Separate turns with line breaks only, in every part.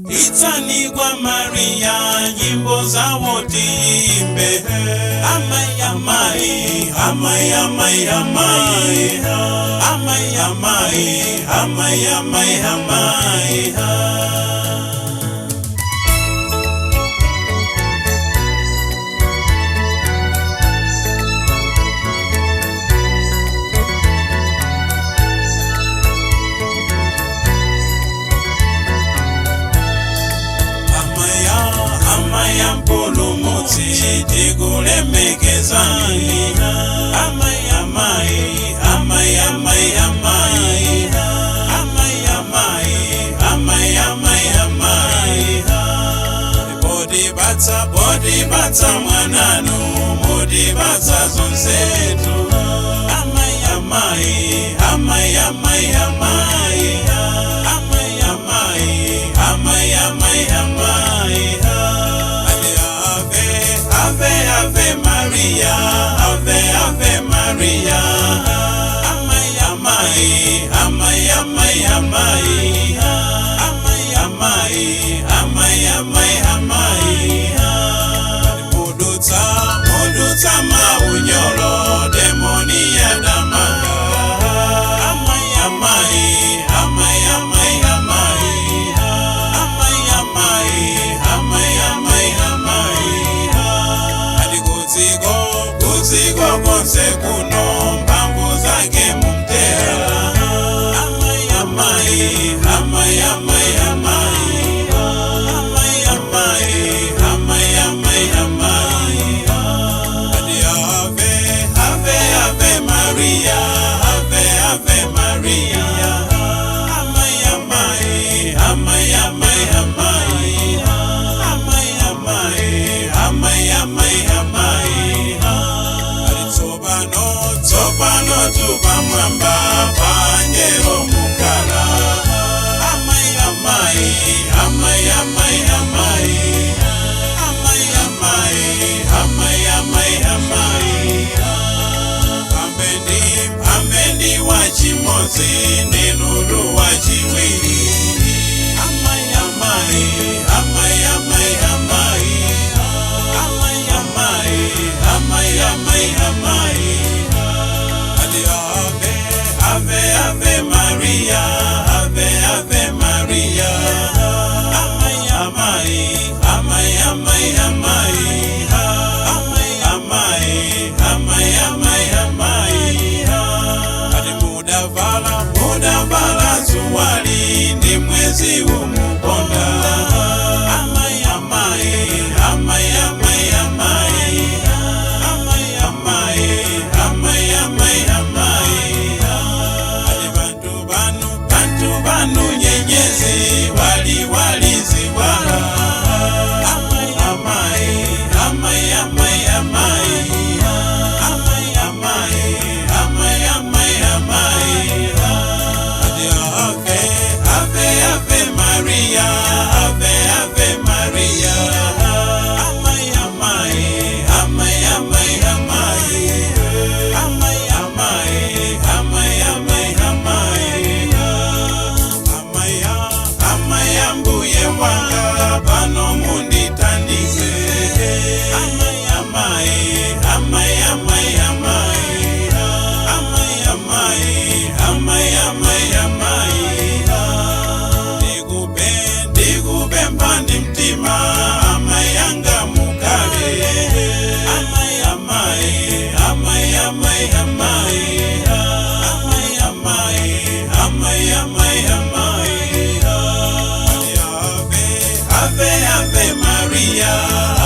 Itsani kwa Maria, nyimbo zawo tiimbe. Amai, amai, amai, amai, amai, amai, amai, amai, amai, amai. Amaya, amaya mpulumutsi, tikulemekezani. Amai, amai, amai, amai, amai, amai, amai, amai, amai, amai. Potipatsa, potipatsa mwananu, mutipatsa zonsetu. Amai, amai, amai, amai, amai, amai, amai, amai, amai, amai. Ave, ave, ave Maria, ave, ave Maria. Amai, amai, amai, amai, amai, amai, amai, amai, amai, amai. Mudutsa, mudutsa maunyolo, demoni yadamanga. Amai, amai, amai, amai, amai, amai, amai, amai, amai, amai. Ati kudziko, kudziko konse kuno, mphamvu zake mumtera. Amai, amai, amai, amai, amai, amai, amai, amai, amai, amai. Ati ave, ave, ave Maria, ave, ave Maria. Amai, amai, amai, amai, amai, amai, amai, amai, amai, amai. Ati tsopano, tsopano tupamwamba pangelo mukala. Amai, amai, amai, amai, amai, amai, amai, amai, amai, amai. Pambendi, pambendi wachimodzi, ndinuru wachiwiri. Amai, amai, amai, amai, amai, amai, amai, amai, amai, amai. Ati ave, ave, ave Maria, ave, ave Maria. Amai, amai, amai, amai, amai, amai, amai, amai, amai, amai. Ati mudavala, mudavala zuwali, ndi mwezi umuponda. Amai, amai, amai, amai, amai, amai, amai, amai, amai, amai. Ati bantu banu, bantu banu nyenyezi, wali wali ziwala. Amai, amai, amai, amai, amai, amai, amai, amai, amai, amai. Ati ave, ave, ave Maria, ave, ave Maria. Amai, amai, amai, amai, amai, amai, amai, amai, amai, amai. Amaya, amaya mbuye wanga, pano mundithandize. Amai, amai, amai, amai, amai, amai, amai, amai, amai, amai. Ndikupe, ndikupempha ndi mtima, amai anga mukale. Amai, amai, amai, amai, amai, amai, amai, amai, amai, amai. Ave, ave, ave Maria,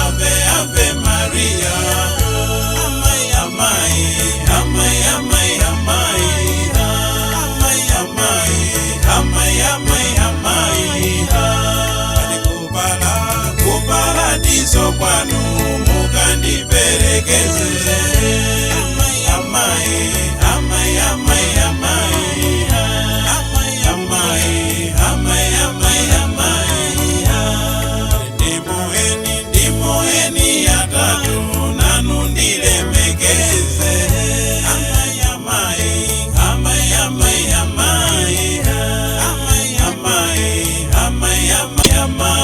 ave, ave Maria. Amai, amai, amai, amai, amai, amai, amai, amai, amai, amai. Ati kupala, kuparadiso kwanu mukandiperekeze. Amai, amai, amai, amai, amai, amai, amai, amai, amai, amai. Ndimoeni, ndimoeni atatu, nanu ndilemekeze. Amai, amai, amai, amai, amai, amai, amai, amai, amai, amai.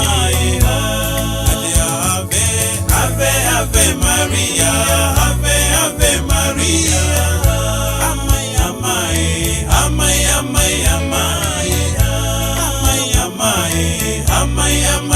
Amai, amai.